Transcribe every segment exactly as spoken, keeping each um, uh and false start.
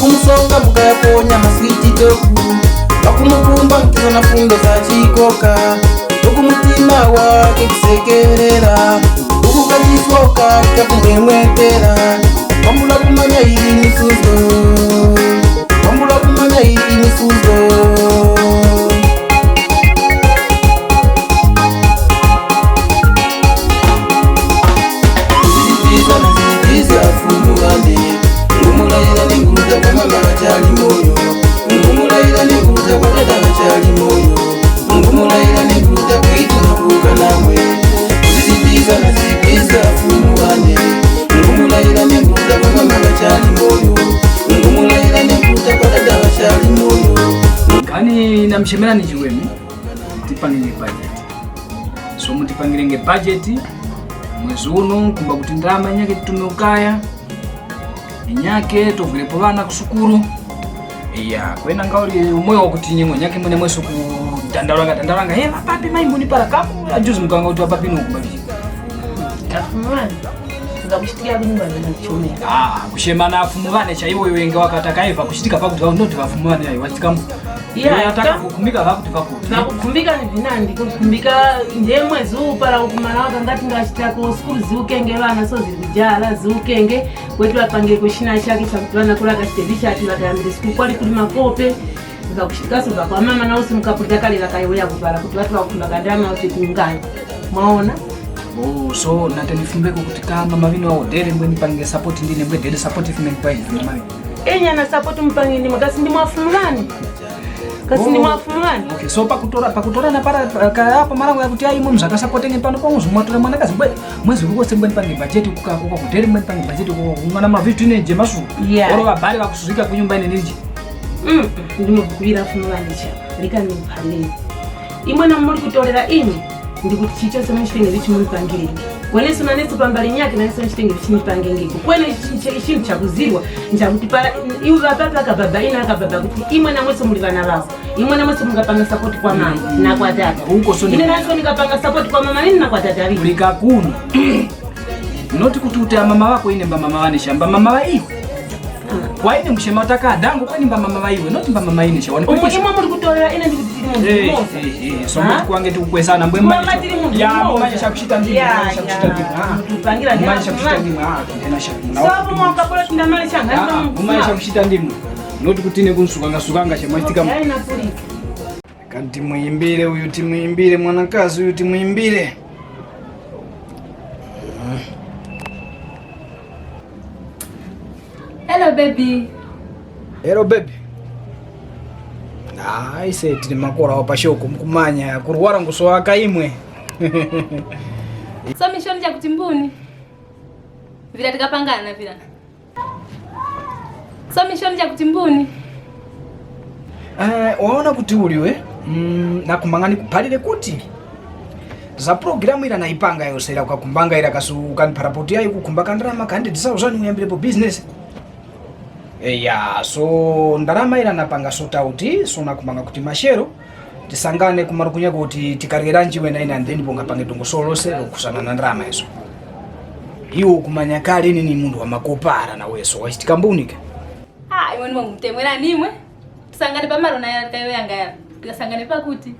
Kumusonga mukayaponya maswiti toku, pakumukumba mkiza na fundo za chikoka, uku mutima wake kusekerera, uku kachisoka kakumwemwetera, kwambula kumanya ili misuzo, kwambula kumanya ili misuzo. Zilipiza na zilipiza fumu wane, ngumulaila ni nguruta kwa mama chali moyo, ngumulaila ni nguruta kwa dada chali moyo, ngumulaila ni nguruta kwitu na kuka namwe. Zilipiza na zilipiza fumu wane, ngumulaila ni nguruta kwa mama chali moyo, ngumulaila ni nguruta kwa dada chali moyo. Kani namchemerani chiweme, tipangenge budget. So mutipangirenge budget, mwezi uno nkhumba kuti ndalama inyake titume ukaya, inyake tovwirepo ŵana ku sukulu. Iya, kwena ngauli umoyo wakuti nyimwe nyake mwene mweso kudandaulanga dandaulanga, "He, papapi mai mbuni para kamu, ajuzi mukanga kuti papapi no kubavi." Tafumani. Ngakuchitikira kuti ngwani na chomera. Ah, kushemana afumu ŵane cha iwe iwe nge wakataka iva kuchitika pakuti ŵawo ndoti ŵafumu ŵane ayi wachitikamu. Iya, iwe ataka ta- kukhumika ŵakuti ŵakuti. Vakukhumbika ni vinandi, kukhumbika ndiye mwezi uwu para ukumara waka ngati ngachitako sukulu ziwukenge ŵana so zili kujara ziwukenge, kwetu ŵapangeko china chake chakuti ŵana kula kachitevi chati ŵakayambire sukulu kwali kuli makope. Vikakuchitikaso vakwa mama na usi mukapulika kale vakayowoya kupara kuti ŵati ŵakukhumba kandama kuti kungani. Mwaona? Oh, so nate nifumbeko kuti ka mama vino wawo dere mbwe nipange support ndine mbwe dere support ife mwe nipange mama vino. Enya na support mupange ndimwe kasi ndi mwafumulani? Kasi ndi Oh. mwafumulani? Okay, so pakutora pakutora na para ka apa marango yakuti ayi mwe mzaka supportenge pano pa muzi mwatora mwanakazi mbwe mwezi kuko se mbwe nipange budget kuka kuka kudere mbwe nipange budget kuka kumana mavitu ine nje masu. Yeah. Oro babale bakusuzika kunyumba ine ninji. Mm, ndimwe kukuŵira fumu ŵanisha, lika ndimuphalireni. Imwe na muli kutorera ine, ndikuti chichose muchitenge ichi mundipangirenge. Kweneso naneso pambali nyakhe naneso muchitenge ichi ndipangengeko. Kwene ichi nche- ichi nchakuzirwa, nchakuti para iwe ŵapapa akababa ine akababa kuti imwe namweso muli ŵana ŵawo. Imwe namweso mungapanga support kwa mama na kwa tata. Uko so Ine ndi- naneso ndikapanga support kwa mama nini na kwa tata ŵi. Kulika kuno. Noti kuti uti amama ŵako ine mba mama ŵane shamba mama ŵa iwe. Kwa ine mkushema taka dango kweni mba mama ŵa iwe noti mba mama ine shawani. Umu imwe muri kutorera ine ndikuti tiri munthu Eh, mmoza. Eh, eh, so Ah? Muti kwange tikukwesana mbwe Mama manje. Tiri munthu Ya mmoza. Manje shakushita ndimo. Ya, Shakushita ya. Ndimo. Ah. Mutupangira Manje ndina shakushita mama. Ndimo. Ah, ndina shakushita. So hapo mwakapora tinda mali changa. Ah, manje shakushita ndimo. Noti kuti ine kunsukanga sukanga shemwe chitika. Ya ina pulika. Kanti muyimbire uyu timuyimbire mwanakazi uyu timuyimbire. Hello baby. Hello baby. Ah, ise tili makora wa pashoko mkumanya kurwara nguso waka imwe. So mission chakuti mbuni. Vila tikapangana vila. So mission chakuti mbuni. Eh, waona kuti uliwe mm, nakumbangani kuphalire kuti za programu ira naipanga yose ira ukakumbanga ira kasu ukanipha rapoti yayo kukhumba kandarama kandi tisauzani uyambirepo business. Eya, so ndarama ira napanga sort out so nakumbanga kuti mashero tisangane kumarukunya kuti tikaryera njiwe na ine and then ponga pange dongosolo lose lokusana na ndarama izo. Iwe ukumanya kale ine ni munthu wa makopara na weso wachitika mbunika. Ah, imwe nimwe mumutemwera nimwe. Tisangane pamalo na yara kayo yanga yara. Tikasangane pakuti.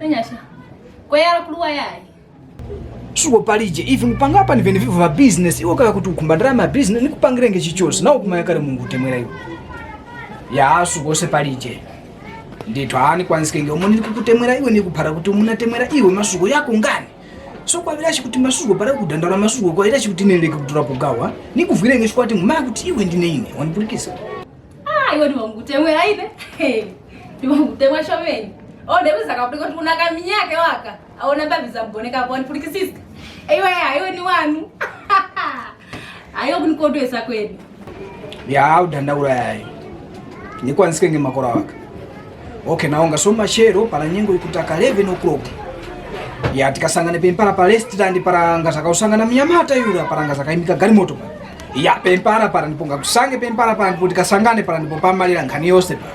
Nanyasha. Kwa yara kuluwa yayi. Suko palije ivi mupanga apa ni vene vivo va business iwo kaka kuti ukhumba ndarama ya business nikupangirenge chichose nawo kumanya kale mungu utemwera iwe. Ya suko se palije. Ndithu ani kwanzikenge umo ndili kukutemwera iwe nikuphara kuti umunatemwera iwe masuko yako ngani. So kwaŵirachi kuti masuko para kudandaula masuko kwaŵirachi kuti ine ndileke kuturapo gawa nikuvwirenge chikwati ngumaya kuti iwe ndine ine wandipulikisa. Ah, iwe ndiwangutemwera ine. Ndiwangutemwa shomeni. Oh, ndekuza kapulika kuti unaka minyake waka. Aona mbavi za mgoneka apo wandipulikisiska. Iwe ya, iwe ni wanu. Ayo kunikodwesa kwenu. Ya udandaula yayi. Nikwanzikenge makora waka. Okay, naonga so mashero para nyengo ikutaka eleven o'clock. Ya tikasangane pempara pa restaurant para ngazakausangana mnyamata yura para ngazakaimika galimoto pa. Ya pempara para ndipo ngakusange pempara para ndipo tikasangane para ndipo pamalira nkhani yose pa.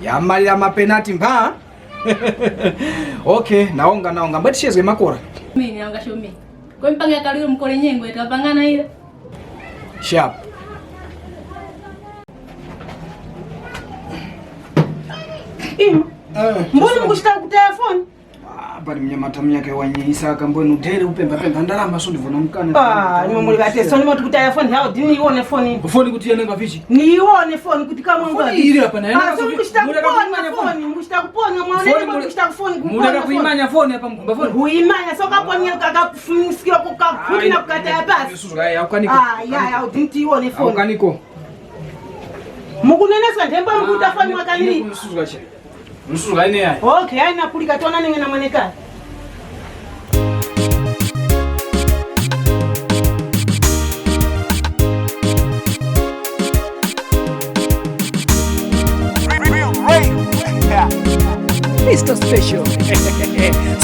Ya malira mapenati mba. Okay, naonga naonga mbati chezge makora. Mimi naonga shomi. Kwa mpanga kaliro mkole nyengo ikapangana ile. Sharp. Inu. Eh, mbona mukuchita ku telefoni? Ah, pali mnyamata munyake wanyisa akambwenu dere upemba pemba ndalama so ndivona mukana. Ah, imwe muli ŵatesoni moti ku telefoni hawo dini iwone foni. Foni kuti yananga vichi? Ni iwone foni kuti kamwe ngwa. Foni ili hapa na yananga. Ah, so mukuchita kuponya foni, mukuchita kuponya mwaone mukuchita kufoni kuponya. Muleka kuimanya foni hapa mkumba foni. Kuimanya so kaponya kaka kufumisikira kukakuti na kukata ya pasi. Suzuka ya ukaniko. Ah, ya ya udinti iwone foni. Ukaniko. Mukuneneska nthemba mukuta foni mwakaniri. Suzuka che. Msuzga ine yayi. Okay, ayi napulika tonanenge na mwenekaya. Mister Special.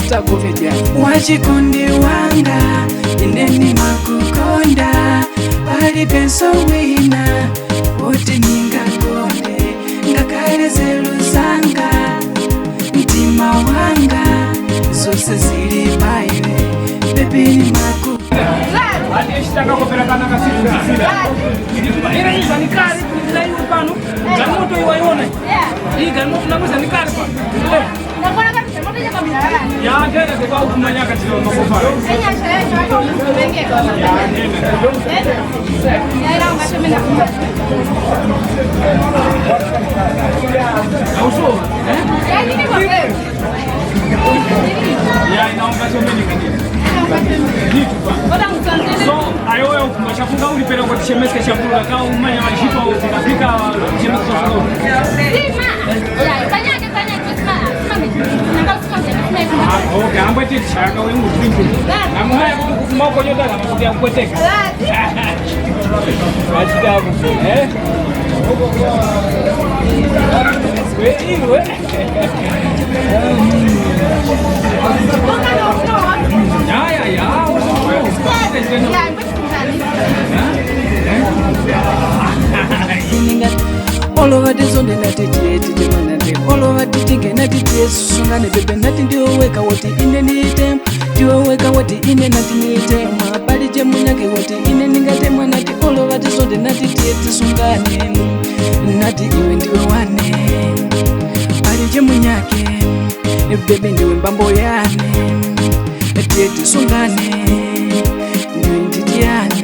Star Comedian. Wachikondi wanga, ine ndimakukonda, palibenso wina woti ndingakonde. Ngakhale nzeru zanga, mtima wanga, zose zili pa iwe, baby, ni maku. Ati echitaka kopera kana kasiku. Ira iza ni kale, kuna iwe pano. Gamoto iwa yona. Iyi gamoto namuza ni kale pano. Ya, ndene kwa kumanyaka tiro makofa. So, ayoyo kuma chakunga ulipera kwa chichemeske cha mvula ka umanya majipa ukafika chichemeske cha mvula. Ah, okay, ambwe tete chaka we mutwintu. Namuhaya kuti kufuma uko nyota kuti yakupweteka. Achitabu, eh? We iwe. Ya, ya, ya. Olo ŵati zonde nati tiye titi mwana nde. Olo ŵati tinge nati tiye susungane bebe nati ndiwe weka woti ine ndiite. Ndiwe weka woti ine nati ndiite. Mwa pali je munyake woti ine ndingate mwana ti olo ŵati zonde nati tiye tisungane. Nati iwe ndiwe wane. Pali je munyake. Baby ndiwe mbambo yane. Tiye tisungane. Ndiwe ntiti yane,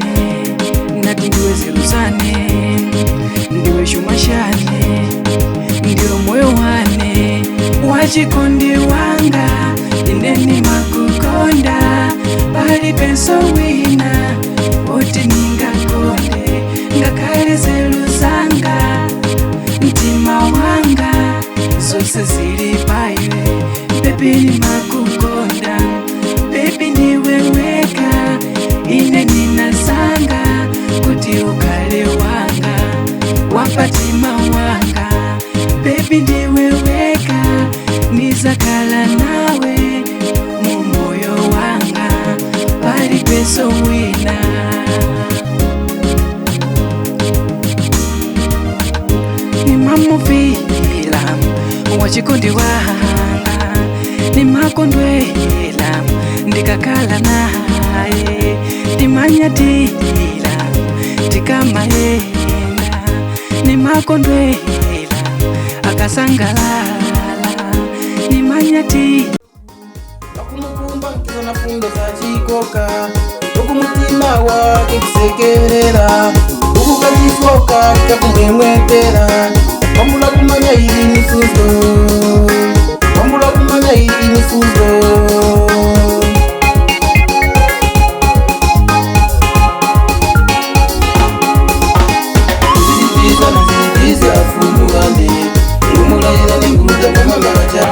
nati ndiwe nzeru zane, ndiwe chuma chane, ndiwe moyo wane, wachikondi wanga, ine ndimakukonda, palibenso wina woti ndingakonde, ngakhale nzeru zanga, mtima wanga, zose zili pa iwe, baby ndimakukonda. Baby ndiwe weka, ine ndinasanga kuti ukhale wanga, wa pa mtima wanga. Baby ndiwe weka, nizakhala nawe mu moyo wanga, palibenso wina. Nimamufila wachikondi wanga, nimakondwela ndikakhala naye, nimanyatila tikamayenda, nimakondwela akasangalala, nimanyatila. Pakumukumba mkiza na fundo za chikoka, uku mutima wake kusekerera, uku kachisoka kakumwemwetera, kwambula kumanya ili misuzo, kwambula kumanya ili misuzo. Nzilipiza na nzilipiza fundo wane, ngumulaira ni nguruda kama macha.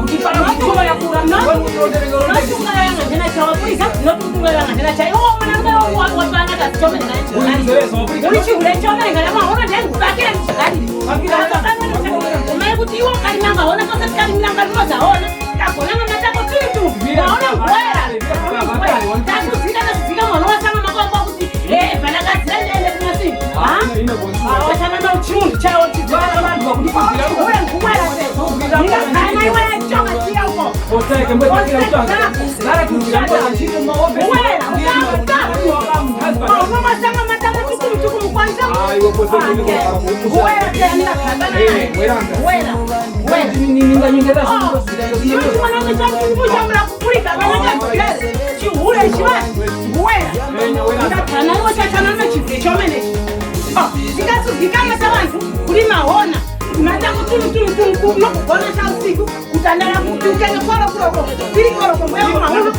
Kuti para mutuma yakura, no? Notunga yanga ndina chawa, please, notunga yanga ndina chawa. Oh, mwana mwana wa, wa, wa, bana ka chome na. Uli chihule chome ngana maona ndani bakira mshikali. Umaye kuti iwo kali nanga ona kasa kali nanga noza ona. Takona mama tako tuli tu. Maona ngwera. Takuzika na kuzika mwana wasanga makoko kuti, eh, bana kazira ndende kumasi. Ha? Ah, wasanga na uchungu chawo chizira. Ule ngwera se. Ina kana iwe choka chiya uko. Uwera, uwera, uwera. Uno masanga matatu tukumu tukumu kwanza. Uwera, uwera. Uwera, uwera. Mwana mchangu mbuja mla kupulika, mwana mchangu. Chihule chiwani. Uwera. Ndakana iwe chachana na chivi chomene. Oh, zikasu zikama za vantu kulima hona. Mata kutunu tunu tunu kuno kugona cha usiku. Kutandala kutukenge polo polo. Pili polo kwa mwe maulu.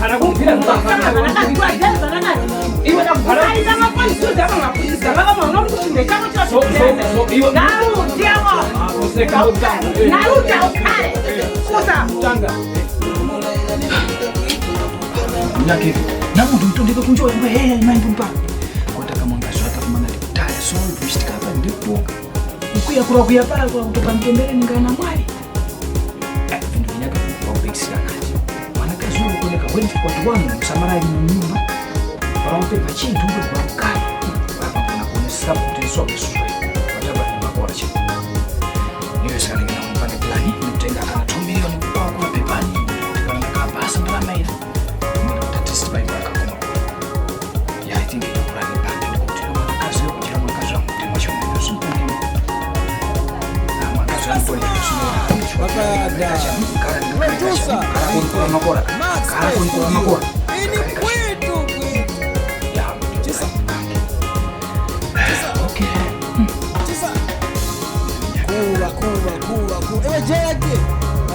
Iwe na kukali kama kwa nsuza kama kuchisa kama maulu kuchinde chako cha. Naru diawa. Naru diawa. Kusa. Nyake, na muntu mutondeke kunjoya ngwe, hey, hey, man, pumpa. Kota kama ngazwata kumana ndi kutali, so, tusitika hapa ndipo. Ukuya kura kuya para kura kutoka mtembere ningana mwali. Eh, vintu vinyaka kwa ubekisira nati. Mwana kazi uno kuoneka wendi kwa tuwanu, msamara ali mu nyumba. Para upepa chintu uko kwa mkali. Papa kuna kuonesera kuti iso amesuzwe. Wataba ni makora chini. Niwe sikana ngina kumpanga plani, nitenga ana two million kwa kwa pepani. Tikana kabasa ndalama ina. Mwana kutatisti pai kwa kakuma. Yeah, I think ino plan ipange kuti mwana kazi yo kuchira mwana kazi wa mutima chomene. Mwana kazi wa mutima chomene. Papa da. Producer. Kara kunkura makora. Kara kunkura makora. Ini kwitu kwitu. Yeah. Chisa. Okay. Chisa. Kuwa, kuwa, kuwa, kuwa. Ewe Jayake.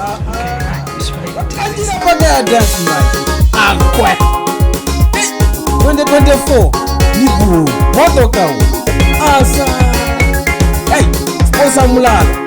Ah, ah. Andira paka ya dance man. Akwe. Twenty twenty-four. Ibu. Moto kau. Asa. Hey, sponsor mulala.